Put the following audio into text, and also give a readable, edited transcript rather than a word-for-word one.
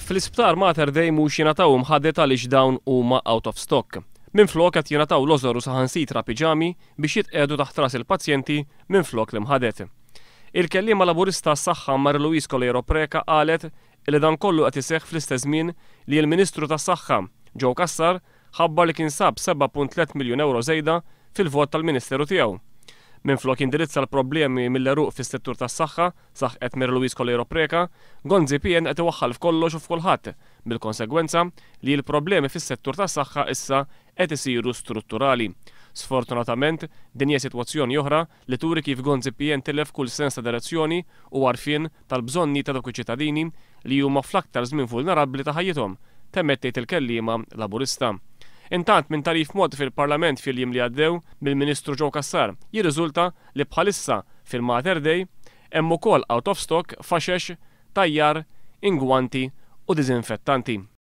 Fl-Isptar Mater Dei mhux jingħataw imħaded għaliex dawn huma out of stock. Minflok qed jingħataw lożor u saħansitra piġami biex jitqiegħdu taħt ras il-pazjenti minflok l-imħaded. Il-kelliema Laburista għas-Saħħa Marie Louise Coleiro Preca qalet li dan kollu qed iseħħ fl-istess żmien li l-Ministru tas-Saħħa, Joe Cassar, ħabbar li kien sab 7.3 miljun ewro żejda fil-vot tal-Ministeru tiegħu. Minflok jindirizza l-problemi mill-għeruq fis-settur tas-saħħa, saħqet Mary Louise Coleiro Preca, Gonzi PN qed iwaħħal f'kollox u f'kulħadd, bil-konsegwenza li l-problemi fis-settur tas-saħħa issa qed isiru strutturali. Sfortunatament, din hija sitwazzjoni oħra li turi kif Gonzi PN tilef kull sens ta' direzzjoni u għarfien tal-bżonnijiet ta' dawk iċ-ċittadini li huma fl-aktar żmien vulnerabbli ta' ħajjithom, temmet tgħid il-kelliema Laburista. Intant, minn tagħrif mogħti fil-Parlament fil-jiem li għaddew mill-Ministru Joe Cassar, jirriżulta li bħalissa fil-Mater Dei hemm ukoll out of stock faxex, tajjar, ingwanti u diżinfettanti.